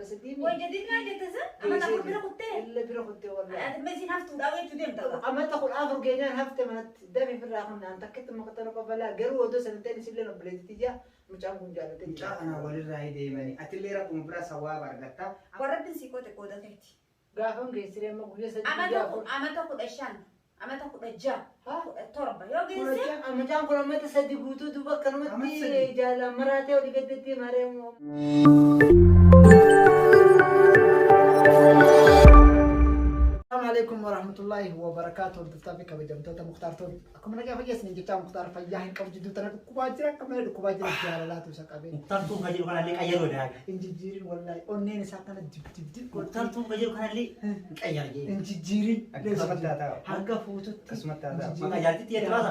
13 Way jadiid maal jette san? Amata 4 bira kuttee? Illa bira kuttee wallahi. Ati mesiin haftuudhaa jechuu deemta. Amata 14 geenyaan hafte manatti dafi firraa kun naan takkitti maqtana qofa garuu odoo sana ta'in isillee obboleettii tiyya mucaan kun jaallatee Mucaa kana walirraa deemanii atillee rakkuma biraa sawaaba argatta. Warra sii qote qooda keeti. Gaafan geessiree amma guyyaa 3 Amata guyyaa 4. Amata 15, amata 16, 17 yoo geesse. Mucaan kun amata 3 guutuu duuba akkanumatti jaalaan maraatee olii gaddeetti maree. Assalamu alaikum warahmatullahi wabarakatuh. Hordoftaa fi kabajamtoota Muktaar Toobi. Akkuma nagaa fayyaa isin jechaa Muktaar fayyaa hin qabu jidduu tana dhukkubaa jira akka malee dhukkubaa jira jaalalaatu isa qabee. Muktaar Tuun kan jedhu kanallee qayyaruu dha. Hin jijjiirin wallahi onneen isaa akkana dib dib dib godhi. Muktaar Tuun kan jedhu kanallee hin qayyara jee. Hin jijjiirin. Akkasumatti haa ta'u. Hanga fuututti. Akkasumatti haa ta'u. Maqaa jaartitti jedhu baasa.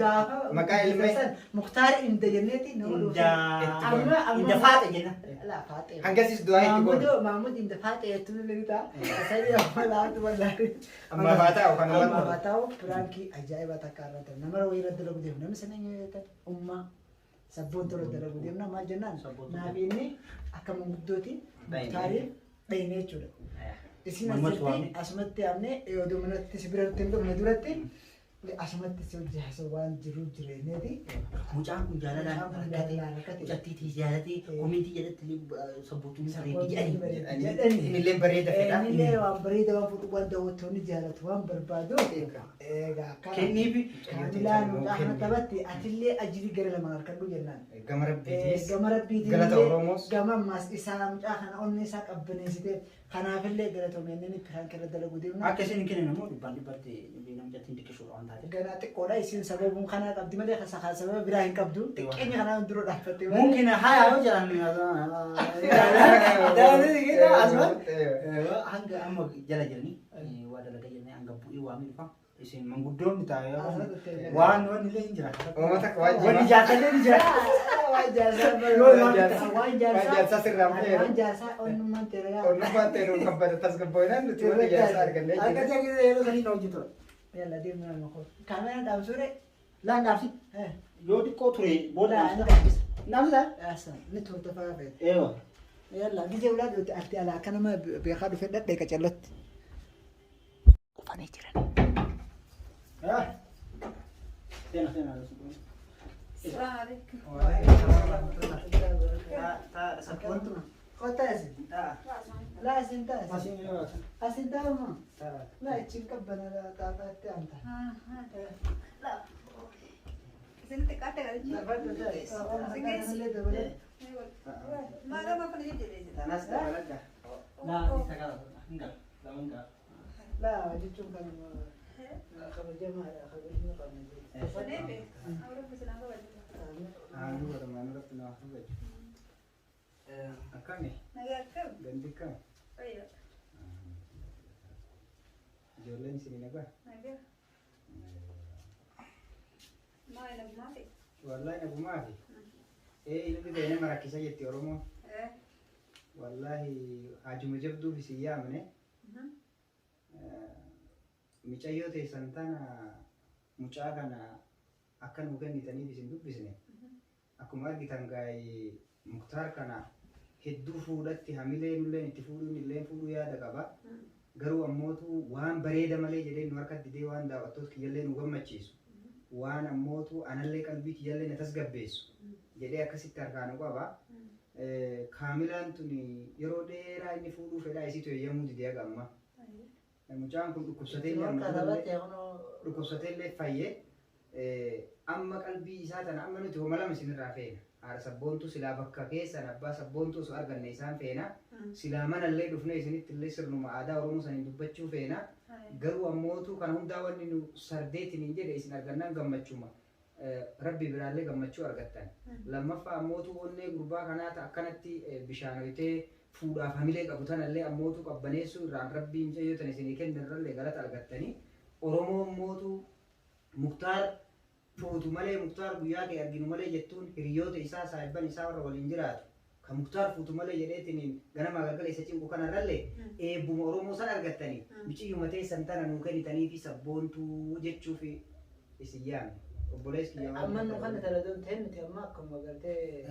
Gaafa Maqaa ilmee. Muktaar inda jenneeti nama Inda Amma amma inda faaxe jenna. Laa faaxee. Hangasis du'aa itti godhu. Mahmud Mahmud inda faaxee jettuun illee ni ta'a. Asanii amma laatu wallahi. Amma baataa kan Amma namatti. baataa'u piraankii ajaa'ibaa takka irratti nama wayii irratti dalagu deemu namni sana nyaatan ummaa sabboon tola dalagu deemna maal jennaan naaf inni akka manguddooti Muktaariif dhayne jechuudha. Isin Manumatti asitti waamne. asumatti yaamne oduu manatti si biratti hin dhufne duratti asumatti si hojii haasa'u waan jiru jireenyeeti. Mucaan kun jaalalaan Mucaan kun rakkate. jaalalaan rakkate. Mucattii tii jaalatee komiitii jalatti sabboontuun isa reetti jedhanii. Jedhani. Innillee bareeda fedha. Innillee waan bareeda waan fuudhu waan daawwattoonni jaalatu waan barbaadu. Egaa akkana. Kenniifi. Kaamilaan mucaa kana taphatti atillee ajirii gara lamaan harkadhu jennaan. Gama rabbiitiis. Gama rabbiitiin Galata illee Oromoos. Gama ammaas isaa mucaa kana onnee isaa qabbaneessitee kanaafillee galatoomee inni piraank irra dalagu deemna. Akka isin hin kennine immoo dhibbaan dhibbatti namichattiin xiqqishuudha waan taateef. Ganaa xiqqoodha isin sababuun kanaa qabdi malee sababa biraa hin qabdu. Xiqqeenya kanaa dura dhaabbatte malee. Mumkin haya yoo jedhan hanga amma jala jiranii waa dalagaa jennee hanga bu'ee waamee dhufa. Isin manguddoonni taa'ee waan wanni illee hin jira. Uummata akka waan Wanni jimaa. jaarsallee ni jira. Waan jaarsaa Waan jaarsaa. waan jaarsaa Waan jaarsaa sirraa feeru. waan jaarsaa onnummaan teeragaa. Onnummaan ta'e nuun kabbata tasgabboonaan nuti wanni jaarsaa argannee Akka jirra. ta'e yeroo sanii na hojii ture. Yalla deemna nama koo. Kaameraan dhaamsuure. Laan dhaabsi. Yoo xiqqoo ture booda Laa, ni dhaabsisa. Dhaabsisa? Asa ni turte faa feete. Eewa. Yalla gijee ulaa dhufte ati alaa akka nama beekaa dhufe dhadhee qacallatti. Dhufanii jiran. Seena seena. Salaam alaikum. Kottaa isin. Laa isin ta'a. Asin taa'uma. Laa ichiin qabbana xaaxaatti aanta. Isinitti xiqqaatte galchi. Maal amma kana jejjeeteessita? Tanas dabaladha. Laa isa qaba. Hinga. Lama hinga. Laa jechuun kan kabajamaadha kabajni qabna. Onee beeka. Awurri silaa kabajata. Aanu godhama aanu irratti nama kabaju. Akkami? Nagaa akkam? Gandi akkami? Fayyaa. Ijoolleen isinii nagaa? Nagaa. Maal nagumaa fi? Wallahi nagumaa fi. Ee ilmi ta'e nama rakkisa jetti Oromoon. Wallahi haajuma jabduuf isin yaamne. Micayyoo teessan tana mucaa kana akka nuu kennitaniif isin dubbisne. Akkuma argitan gaa'ee Muktaar kana hedduu fuudhatti hamilee nulleen itti fuudhuun illeen fuudhuu yaada qaba. Garuu ammootu waan bareeda malee jedhee nu harkatti didee waan daawwattoota kiyyallee nu gammachiisu. Waan ammootu anallee qalbii kiyyallee na tasgabbeessu jedhee akkasitti harkaa nu qaba. Kaamilaan tuni yeroo dheeraa inni fuudhuu fedhaa isiitu eeyyamuu didee haga ammaa. Mucaan kun dhukkubsatee illee amma dhukkubsatee illee fayyee amma qalbii isaa tana amma nuti homa lama isinirraa feena. Haadha sabboontuu silaa bakka keessan abbaa sabboontuu osoo arganne isaan feena. Silaa manallee dhufnee isinitti illee sirnuma aadaa Oromoo saniin dubbachuu feena. Garuu ammootu kana hundaa wanni nu sardeetiin hin jedhe isin argannaan gammachuma. Rabbi biraallee gammachuu argattan. Lammaffaa ammootu onnee gurbaa kanaa ta akkanatti bishaanoytee fuudhaaf hamilee qabu tanallee ammootu qabbaneessuu irraan rabbii mucayyoo tana isinii kenne irrallee galata argattanii. Oromoo ammootu Muktaar fuutu malee Muktaar guyyaa kee arginu malee jettuun hiriyoota isaa saahibban isaa warra waliin jiraatu. Ka Muktaar fuutu malee jedheetiniin ganamaa galgala isa cinqu kanarrallee eebbuma Oromoo san argattanii miciyyuma teessan tana nuu kennitanii fi sabboontuu jechuuf isin yaamne. Obboleessi kiyya waan Amma nu jettan kana taladoon ta'e nuti amma akkuma gartee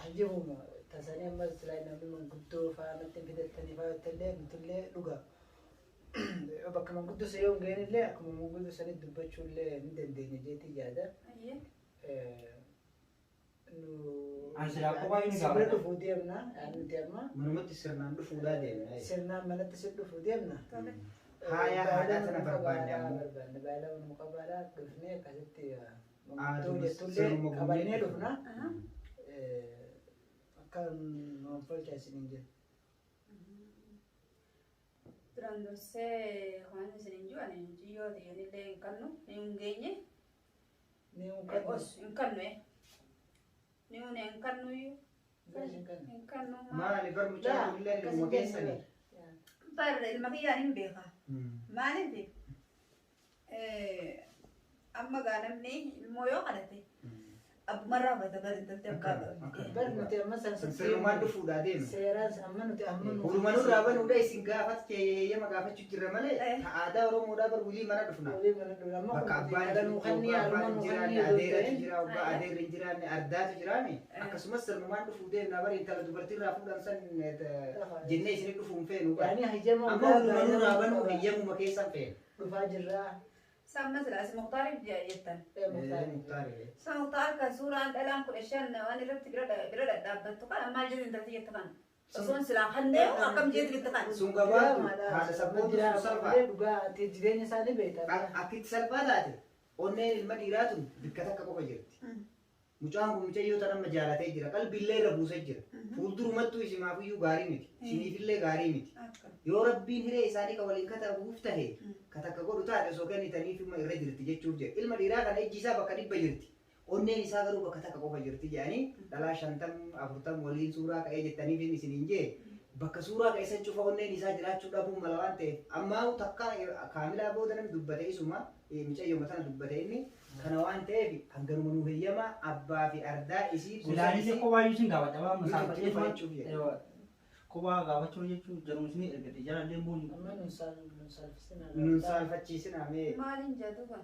hajjabuma Tasanii amma silaa namni manguddoo faanatti fidattanii fa'aa nutillee dhuga. Bakka manguddoo isa yoo hin geenye illee akkuma manguddoo sanitti dubbachuu illee ni dandeenya jeetii yaada. Nu Ani silaa kophaa inni si bira gaafadha. dhufuu deemna. Nuti amma Manumatti sirnaan dhufuudhaa deemna. sirnaan manatti si dhufuu deemna. Haayaa haadhaa sana barbaanne ammoo. Barbaanne baay'ee nu qabaadha dhufnee akkasitti manguddoo Aaduma jettullee sirnuma qabannee guunnee dhufna. Akka nuun tolcha isiniin jedhu. Duraan dursee waan isin hin jiru ani mucayyoo xiyyoonillee hin kannu ni hin geenye. Ni hin Os hin kannu ni hin kannu iyyuu hin kannu Maali bar mucaan illee ilma keessanii. Bar ilma kiyyaan hin beeka. Maaliif amma gaa namni ilmoo yoo kadhate abbumarraa fudhata bari intalti abbaa qabdi. Bar nuti amma san Sirnumaan dhufuudhaa deemna. Seeraan amma nuti amma nu. Hurumanurraa banuudha isin gaafat heeyyama gaafachuu jirra malee ta aadaa Oromoodhaa bar wulii mana dhufna. Walii mana dhufna. Amma Bakka kun abbaan kadha nuu jirutti kannii hoggaa harma abbaan hin nuu jiraanne kannii adeeratu jira hoggaa adeerri hin jiraanne ardaatu jiraame akkasumas sirnumaan dhufuu deemna bar intala dubartiirraa fuudhan san jennee isin dhufuu hin feenu bar. Yaani hayyama Amma hurumanurraa banuu heeyyamuma keessan feena. dhufaa jirraa. Samma silaas Mukhtaariif jettan. Muktaari. Sa Mukhtaar kan suuraan dhalaan 15 waan irratti bira dhadhaabbattu kana maal jedhu intalti jette kana. Osoon silaa kannee akkam jeetu jette kana. Sun gabaatu haadha sabboontu sun salphaa. Dhugaa ati jireenya isaanii beektaa. Akkitti salphaa taate onneen ilma dhiiraa tun bikka takka qofa jirti. Mucaan kun mucayyoo tan amma jaalatee jira. Qalbiillee irra buusee jira. Fuuldurumattuu isimaafiyyuu gaarii miti. Isiniifillee gaarii miti. Yoo rabbiin hiree isaanii ka waliin katabuuf tahe ka takka godhu taate osoo kennitaniif ilma irra jirti jechuuf jedhe. Ilma dhiiraa kana ijji isaa bakka 100 jirti. Onneen isaa garuu bakka takka qofa jirti jedhanii dhalaa 50 40 waliin suuraa ka'ee jettaniif inni isiniin jee bakka suuraa ka'e san cufa onneen isaa jiraachuu dhabuun mala waan ta'eef ammaa takka kaamilaa booda namni dubbate isuma mucayyoo tana dubbate inni kana waan ta'eef hanganuma nuu heeyyama abbaa fi ardaa isii gosa Silaanis isii kophaa iyyuu isin gaafadha waan nuti itti masaafatee dhufa jechuuf jedhe. kophaa gaafachuu jechuun jaruma isinii ergate jalallee boonu. Amma nun saalfisina. Nun saalfachiisinaa mee Maaliin jedhu kan?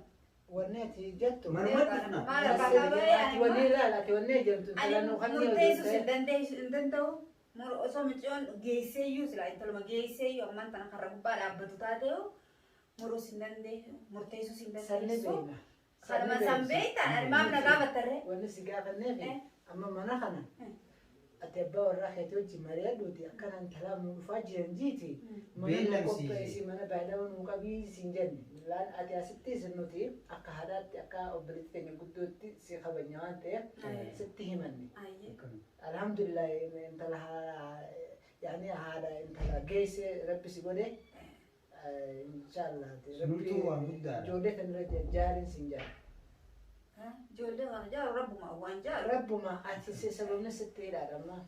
Wanni ati jettu. Manumatti dhufna. Maal akkaataa bahee Ati ani wanni ilaala ati wanni ejjemtu Ani intala nuu kannii murteessus hin dandeessu hin danda'u. Osoo mucayyoon geesseeyyuu silaa intaluma geesseeyyuu ammaan tana karra gubbaa dhaabbatu taateeyu muruus hin dandeessu murteessuus hin Sanni dandeessu. beekna. Kanuma san beektaa ani maaf na gaafattarree? Wanni si gaafanneef amma mana kana ati abbaa warraa keetii wajjin mari'adhuuti akkana intalaa nu dhufaa jiran jiiti. Mana nu Beellamsiisi. qopheessi mana baay'ee nu qabii siin jenne. Laan ati asitti isin nuti akka haadhaatti akka obboleettii teenya guddootti si kabajna waan ta'eef sitti himanne. Alhamdulillah intala yaani haadha intala geesse rabbi si godhe inshallah Sunumtuu waan guddaadha. ijoollee tanirra jaariin siin jaara. Ijoollee kana jaaru rabbuma waan jaaru. Rabbuma ati si sababni sitti hidhaadha amma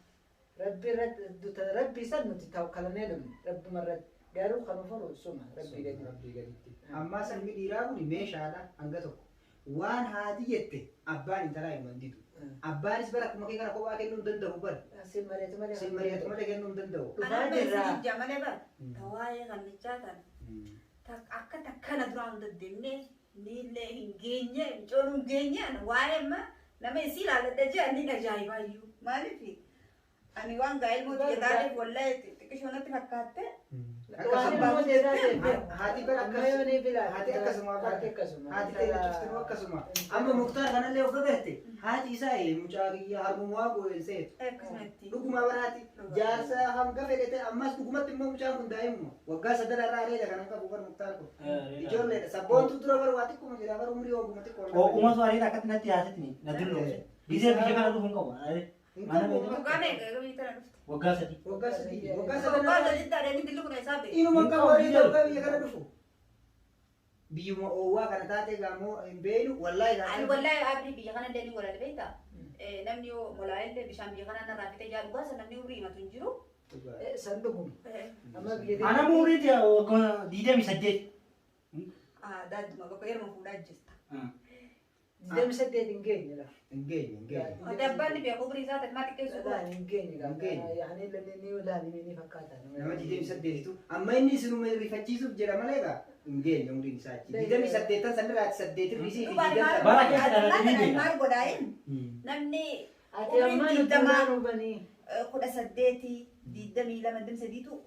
rabbi irratti rabbi san nuti tawakkalanee dhumne rabbuma irratti garuu kan furu suma rabbii gadi. Rabbii gaditti. Ammaa ilmi dhiiraa kun meeshaadha hanga tokko. Waan haati jette abbaan intalaa hin didu. Abbaanis bara akkuma kee kana kophaa kennuu hin danda'u bara. Sin mari'atu malee. Sin mari'atu malee kennuu hin danda'u. Dhufaa Anamma jirra. isin ijja malee bara. Tawaayee kannichaa tan akka takkana duraan hin deddeemne niillee hin geenye micoon hin geenye ani waa'ee amma nama isii ilaalladha jee ani ajaa'ibaayyuu maaliif ani waan gaa'el mootii taateef wallahi xiqqishoo natti fakkaatte Waan immoo jedhaa Haati bara Amma yoo ni bila. Haati akkasuma bara. Haati akkasuma. Haati ta'e cuftinuu akkasuma. Amma Muktaar kanallee of gagarte haati isaa mucaa kiyya harmumaa go'een akkasumatti Dhuguma baraati jaarsa hanga fedhe ta'e ammas dhugumatti immoo mucaan kun daa'imuma waggaa sadan irraa areeda kanan qabu bar Muktaar kun. Ijoolleedha sabboontu dura bar waa xiqquma jira bar umurii oguma xiqqoo. Oogumatu areeda akkatti natti haasetini na dulloomse. Gisee biyya kana dhufu hin qabu. Hin Mana qabu. beektu Waggaa meeqa egaa tana dhufte? waggaa 3. Waggaa 3 waggaa sadan Waggaa irraa saditti adeemni dilli kun eessaa beeku? inuma hin qabu areeda waggaa biyya kana dhufu. Biyyuma oowwaa kana taate gaamoo hin beeynu wallaahi Ani wallahi abdii biyya kana illee ni walaal beektaa? Namni yoo molaa illee bishaan biyya kana narraa fitee jaa dhugaa sana namni umurii himatu hin jiru. San dhuguma. Amma biyya Ana umurii waggaa 28. Daadduma bakka yeroo fuudhaa jirta. 28 hin geenye lafa. Hin geenye hin geenye. Ati abbaan ni beeku umurii isaa takkaa xiqqeessu Laan hin geenye Hin geenye. Yaani lamni ni laani ni fakkaata. Nama 28tu amma inni isinuma rifachiisuuf jedha malee egaa hin geenye umriin isaa achi. 28 sanirraa 8 irrisii fi Dhugaan maal Bara keessa dhalatanii godhaa? beeka. Maal godhaa inni? Namni Ati amma umriin nuti digdamaa naan hubanii. 18, 22, 23tu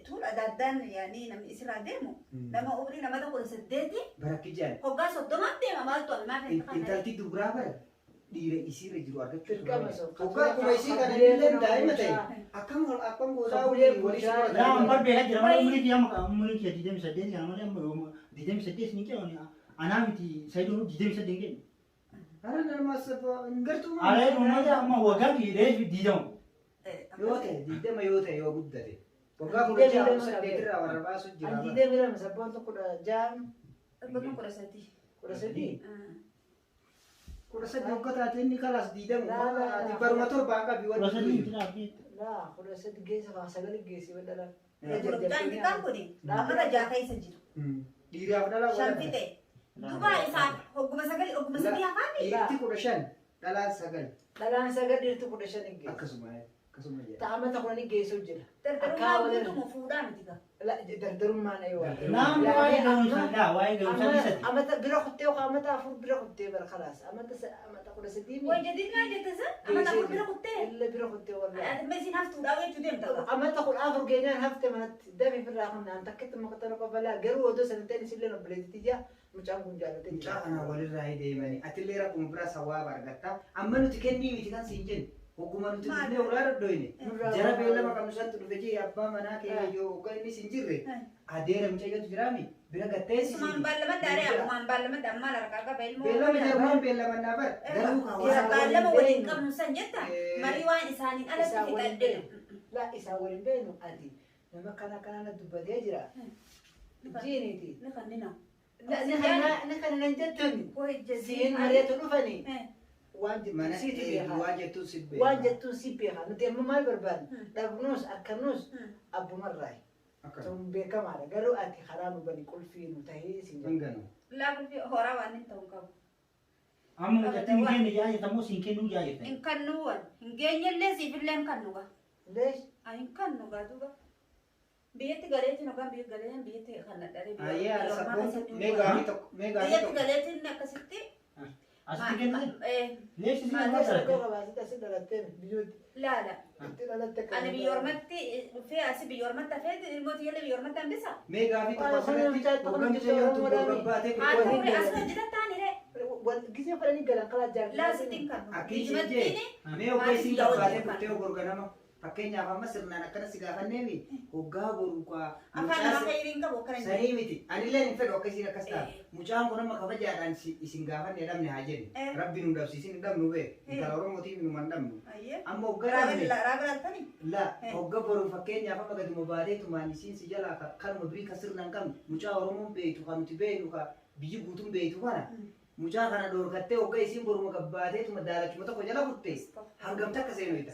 tuun adda addaan yaani namni isirraa deemu nama umrii nama 18 Barakki jaan. Hoggaa 30 deema maaltu ammaa fe'e. Intalti dubraa bara dhiira isiirra jiru argachuu Dirqama sun. Hoggaa akkuma isii kana illee daa'ima ta'e akkam akkam gootaa Qabbulee walii walii bulchaa. Laa ambar beekaa jira malee umurii kiyya amma umurii kiyya 28 kana malee amma 28 ni kennu anaa miti Sayidoon 28 hin kennu. Hara nama hin gartuu. Ara malee amma waggaa kiyya 20. Yoo ta'e 20 yoo ta'e yoo guddate. Waggaa 16 8 irraa warra baasu jira. An 22 sabboontu 16. Bakka 13. 13. 13 waggaa taate inni kalaas 20. Laa, laa, laa. Baruma torbaan qabi Kudha wanti sadii jiru. jira abdii. Laa 13 geessa faa sagal geessi badhala. Mucaan xiqqaan kun amala 6 keessa jiru. Dhiiraaf dhalaa 5 godhata. fixe. Duba isaan hogguma sagali hogguma sadii hafaani. Dhiirti 15 dhalaan 9. Dhalaan sagal dhiirti 15 geessi. Akkasuma akkasuma jedha. Ta'amata 10 geessu jira. Dardarummaa guutuuma fuudhaa miti gaa. Dardarummaan ayyuu. Naam waa'ee ga'umsaa daa waa'ee ga'umsaa dhiisati. Amata bira kuttee yookaan amata 4 bira kuttee bara kalaas. Amata 13 Way jadid maal jette san? Amata 4 bira kuttee. Illa bira kuttee wallaahi. Ati isin haftuudhaa jechuu deemta gaa. Amata 14 geenyaan hafte manatti dafi firraa kun naan takkitti maqatara qofa laa garuu odoo sana ta'in isillee obboleettii ijaa mucaan kun jaallatee Mucaa kana walirraa deemanii atillee rakkuma biraa sawaaba argatta. Amma nuti kennii miti kan siin jennu. Hogguma nuti dhufnee ulaa dhoddoyne. Jara beellama qabnu santu dhufe jee abbaa manaa kee yoo hoggaa inni sin jirre adeera mucayyootu jiraami bira gattee Isumaan baallama daaree akkumaan baallama dammaa harkaa qaba ilmoo. Beellama jarumaan beellamannaa bara garuu kan Isa waan baallama waliin qabnu san jetta Eh. marii waan isaaniin alatti Isaa waliin fixadhe. beenu. Laa isaa waliin beenu ati nama kana kana dubbatee jira. Jiiniiti. Ni kannina. Ni kana nan jettuni. Way jadid. Siin mareetu dhufanii Eh. waan jettu mana siitu beekaa. waan jettuun si beeka. Waan jettuun si beekaa. Nuti amma maal barbaadna? Dhabnuus akkannuus abbumarraayi. Akkana. Sun beekamaadha. Garuu ati karaa nu bani qulfii nu tahee siin jedha. Hanganu. Laa kulfi horaa waan hin ta'u hin qabu. Amma mucattiin hin kenne jaa jirta moo siin kennuu jaa jirta. Hin kannu wan. Hin geenyellee siifillee hin kannu gaa. Leesh. Hin kannu gaa duuba. Biyyatti galeetiin hoggaan biyya galeetiin biyyatti kan dhadhee Ayyee haadha sabboon mee gaafii tokko mee gaafii Biyyatti tokko. galeetiin akkasitti. Asitti kennite? Eh, Leessi siin Maal amma Rakkoo dhalatte. qabaasite asi dhalattee biyyooti. Laala. Itti dhalatte Ani biyya ormatti dhufee asi biyya ormatti hafee ilmooti illee biyya ormatti hambisa. Mee gaafii tokko Waan asirratti mucaa tokko hoggaa mucayyoon tun gabbaatee Haa tokko ta'u as hojjetattaan hiree. Gisee fedhanii galan kalaa jaartii. Laa sitti hin kannu. Akki isheen jee mee hoggaa isiin gabbaatee dhuftee hogorganama fakkeenyaaf amma sirnaan akkana si gaafanneemi hoggaa boru kaa Afaan nama fayyadiin qabu akkana hin sanii miti anillee hin fedhu akka isiin akkas ta'a mucaan kun amma kabajaadhaan isin gaafanne dhabne haa jennu Eh. rabbi nu dhabsiisin hin dhabnu bee intala oromootiif nu man dhabnu Ayyee. amma hoggaa dhabne Raaga laaltanii? la Eh. hogga boru fakkeenyaaf amma gaduma baateetumaan isiin si jalaa kanuma birii ka sirna hin qabne mucaa oromoon beeytu kan nuti beeynu ka biyyi guutuun beeytu kana mucaa kana dhoorkattee hogga isiin boruma gabbaateetuma daalachuma tokko jala kutte hangam takka seenu ita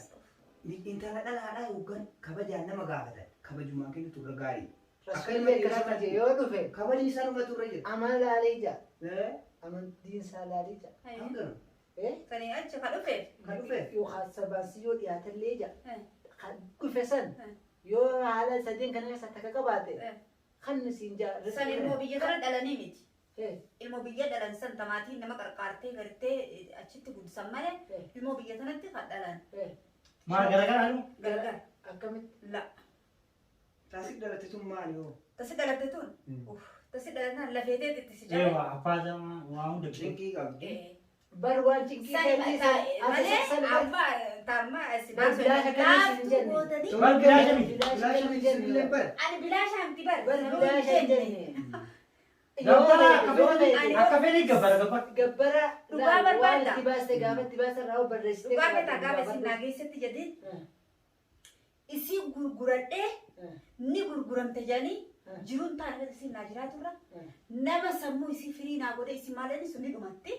intala dhalaadhaa hoggan kabajaan nama gaafatan kabajumaan kennitu irra gaarii akka ilma Rasuulli dhiiraa akkasuma jee yoo dhufe kabajni isaanumatu irra jira amala laalee jaa. Eh, Amantiin isaa laalee jaa. hangam Eh? Sanii achi ka dhufeef. kan dhufe Yookaan sabaansi yoo dhiyaatallee jaa. Eh. Kan dhufe san Eh. yoo haala sadeen kana keessa takka qabaate Eh. kan siin jaa. San ilmoo biyya kana dhalanii miti. Eh. Ilmoo biyya dhalan san tamaatiin nama qarqaartee gartee achitti guddisan malee Eh. ilmoo biyya kanatti kan dhalan. Eh. Maal garagaraa jiru? Gargar. Akkamitti? La. taasif dhalate tun maali hoo Tasi dhalatte tun. Uff. Tasi dhalatan lafeetee itti si jala. Eewa abbaa zaman waa hunda bitu. cinqii qabdi Eh. Bar waan cinqii San ta'e malee san amma tarma si Bar bilaasha kana sin jenne. gootanii. Bar bilaasha miti. bilaasha miti sinillee bara Ani bilaasha miti bar. Bar bilaasha hin jenne. Gabbara Yoo ta'e akka fedhii gabbara gabbara. gabbara Dhugaa waan barbaadda. itti baaste gaafa itti baaste irraa barreessitee Dhugaa feetaa gaafa isin naageessatti jedhin isii gurguradhee ni gurguramte jedhanii jiruun taana isin naa jiraaturra nama sammuu isii firii naa godhe isin maal sun ni dhumatti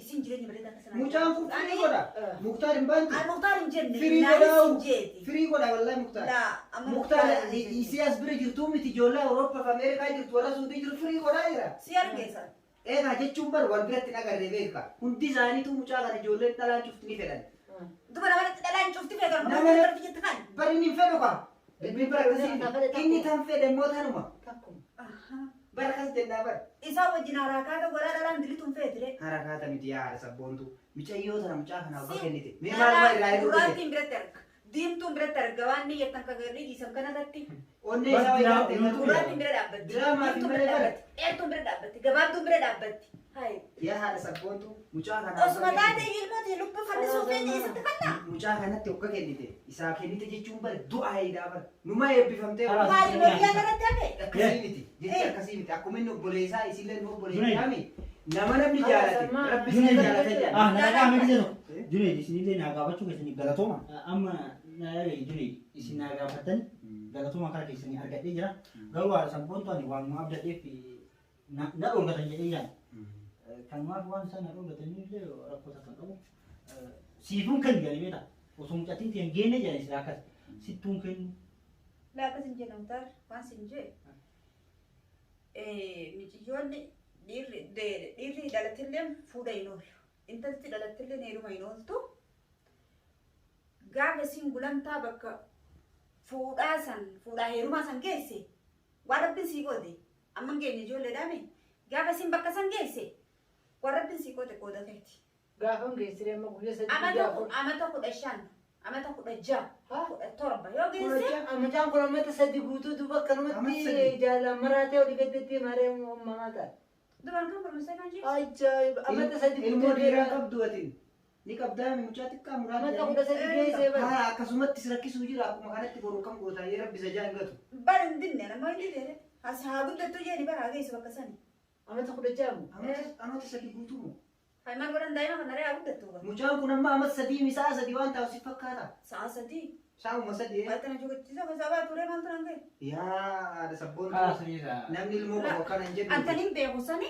isin jireenya bareedaa akkasana. mucaan kun firii godha muktaar hin baantu Ani Muktaar hin jenne. Firii Naanis godhaa hin jeeti. firii godha wallahi muktaar Laa amma muktaar Muktaar hin jenne. isii as bira jirtuu miti ijoollee Awurooppaa fi Ameerikaa jirtu warra Suudii jiru firii godhaa jira. Si argeessa. Eegaa jechuun bar wal biratti hin agarree beeka. Hundi isaaniitu mucaa kana ijoolleen dhalaan cufti ni fedhan. Duba nama dhalaan cufti feetu Nama- nama nama jette kan. Bari inni hin fedhu kaa. Dubbiin bara akkasii inni tan fedhe immoo tanuma. Takkuma. Bara akkas jennaa bara. Isaa wajjin harakaata godhaa dhalaan dilituun feetire. Harakaata miti yaa haadha sabboontu. Mucayyoo tana mucaa kana hogga kennite. Mee maaluma irraa hir'uu dhufte? Gurraattiin biratti arga. Diimtuun biratti arga waan ni jettan kan garrii dhiisan kanarratti. Onnee isaa wayii Diraamaa- Gurraattiin bira dhaabbatti. Diraamaa fi Diimtuun bira malee bara. dhaabbatti. Dheertuun bira dhaabbatti. Gabaabduun bira dhaabbatti. Hayi. Yaa haadha sabboontu mucaa kana. Osuma taate ilmooti lubbuu fannisuu fi isatti kanna. Mucaa kanatti hogga kennite isaa kennite jechuun bara du'a haayidaa bara numa eebbifamtee Karaa- Maali biyya kanatti hafe? akkasii miti jechi akkasii miti akkuma inni obboleessaa isillee nu obboleessaami nama namni jaalate rabbi si jaalate jedha. Ah, na dhagaa amma gisee tokko. Junaid isinillee naa gaafachuu keessanii galatooma. Amma na dhagaye Junaid isin naa gaafattan galatooma kara keessanii argadhee jira. Garuu haadha sabboontu ani waanuma abdadheef na dhoorgatan jedhee yaada. Kanumaaf waan isaan na dhoorgatanii illee rakkoo takka hin qabu. Siifuun kennu jedhanii beektaa? Osoo mucattiin ta'e hin geenne jedhanii silaa akkas. Sittuun kennu. Laa akkas hin jenne Muktaar waan sin jee. Miciyyoonni dhiirri dhalatillee fuudha hin oolu. Intalti dhalattillee heeruma hin ooltu. Gaafa isin gulantaa bakka fuudhaa san fuudhaa heerumaa san geesse waan rabbiin sii qoode amma hin geenye ijoolleedhaami gaafa isin bakka san geesse waan rabbiin sii qoode qooda keeti. Gaafa geessire amma guyyaa sadii guyyaa afur. Amata 15, amata 16, 17 yoo geesse Mucaan kun amata 3 guutuu duuba Amata akkanumatti 3. jaalaan maraatee olii gaddeetti maree uumamaa ta'a. Duraan kan barumsa kan jechuudha. Ajaa'iba! Amata 3 Ilmoo guutuu dhiiraa dheeraa. qabdu atiin ni qabdaa mucaa xiqqaa muraasa. Amata 13 geessee bara. Haa akkasumatti si rakkisuu jira akkuma kanatti boru kam gootaa yoo rabbi isa jaa hin gatu. Bara hin dinne nama hin dinne. As haa guddattu jeeni bara haa geessu bakka sani. Amata 16 mu. Amata 3 guutuu moo? Haa maal godhan daa'ima kana ree haa guddattu bara. Mucaan kun amma amata 3 sa'a 3 waan taa'u si fakkaata. Sa'a 3. Sa'uma 3. Wanta na jogochiisa gosa baatu ree maaltu nan ga'e. Yaa haadha sabboontu Karaa siriidha. namni ilmoo qabu akkana hin jedhu. Antan hin beeku sani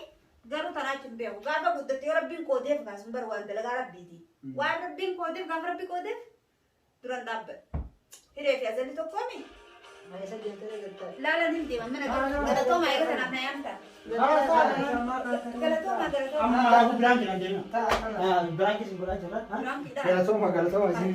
garuu tanaa achi hin beeku. Gaafa guddatte yoo rabbiin qoodeef kaasuun bara waan dalagaa rabbiiti. Waan rabbiin qoodeef gaafa rabbi qoodeef duran dhaabbadha. Hiree fi azalli tokkoomi. Maayisa deemtee galtaa. Laalan hin deeman mana galatooma eega tanaaf na yaamta. Galatooma galatooma. Amma kanaafuu biraan jiran deema. Biraan keessa godhaa jirra. Biraan fiidhaa. Galatooma galatooma isin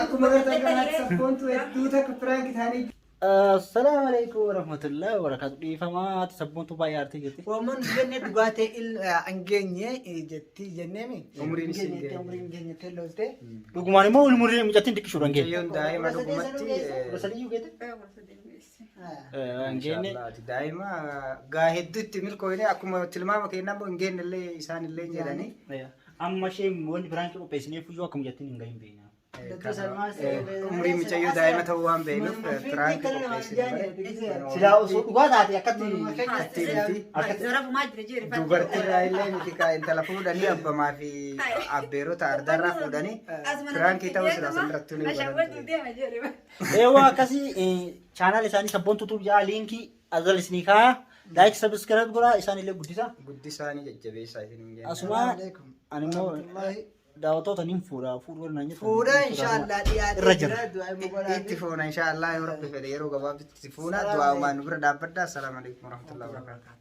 Akkuma gartan kanaatti sabboontu hedduu takka piraanki ta'anii Assalaamu alaikum warahmatullahi wabarakatuh. Dhiifamaa ati sabboontu baay'ee aartee jirti. Waamman jennee dhugaatee hin geenye jetti jenneemi. Umriin ishee hin geenye. Umriin hin geenye lolte. Dhugumaan immoo umriin mucattiin xiqqishuudha hin geenye. Mucayyoon daa'ima dhugumatti 13 geete? Hin geenye. Inshallah daa'ima gaa hedduutti milkooyne akkuma tilmaama keenyaa immoo hin geenne illee isaan illee jedhanii. Amma isheen wanti biraan qopheessineef iyyuu akka mucattiin hin gahin beekna. Umriin mucayyoo daa'ima ta'uu waan beeknuuf piraanki qopheessine malee. Silaa osoo dhugaa taate akkatti Akkatti miti. Zarafumaa jira jeeri. Dubartiirraa illee miti kaa intala fuudhanii abbamaa fi abbeerota ardaarraa fuudhanii piraankii ta'uu silaa asirratti ni Ashaawwatu deema jeeri. Eewwa akkasii chaanaal isaanii sabboontu tuub jaa liinkii azal isinii kaaya. Like subscribe godhaa isaan illee guddisa. Guddisaanii jajjabeessaa isin hin jenne. Asuma ani immoo daawwattoota niin fuudha fuudhu warra naan jettan. Fuudha inshaallah dhiyaatee Irra jira. jira du'aa immoo godhaa. Itti fuuna inshaallah yoo rabbi fedhe yeroo gabaabatti itti fuuna du'aa uumaan nu bira dhaabbadhaa. Assalaamu alaikum warahmatullahi wabarakatuh.